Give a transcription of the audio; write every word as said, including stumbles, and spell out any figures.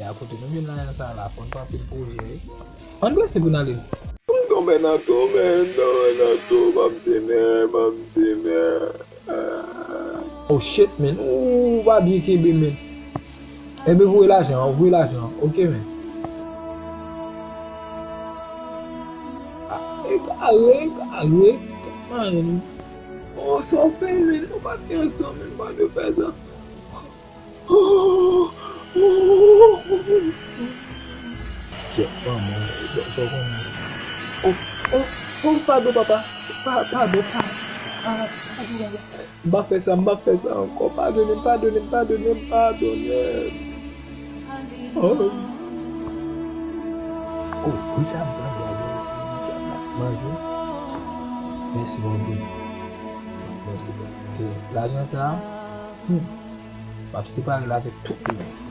A kote nou jwenn lajan sa la, fò n fè anpil pwojè, wi. Ann prese pou n ale. M tonbe nan tou, men, m tonbe nan tou, ban m ti nè, ban m ti nè. Oh shit, men, ou pa byen kenbe, men. Enben, voye lajan an, voye lajan an. Ok, men. Ah, e kare, e kare. Manyen nou. Oh, sa w fè, men, nou pa t gen ansanm, men, pa de fè sa. Jèt manman, jèt sa w konnen. Oh, oh, oh, padon, papa. Pa, padon, pa, pa, padon, papa. M pa fè sa, m pa fè sa ankò. Padone m, padone m, padone m, padone m. Oh. Oh, wi, sa m pran dwa, bon, se yon djab m ap manje. Mèsi, Bondye. Mèsi, Bondye. Lajan sa, hmm, m ap separe l avèk tout moun.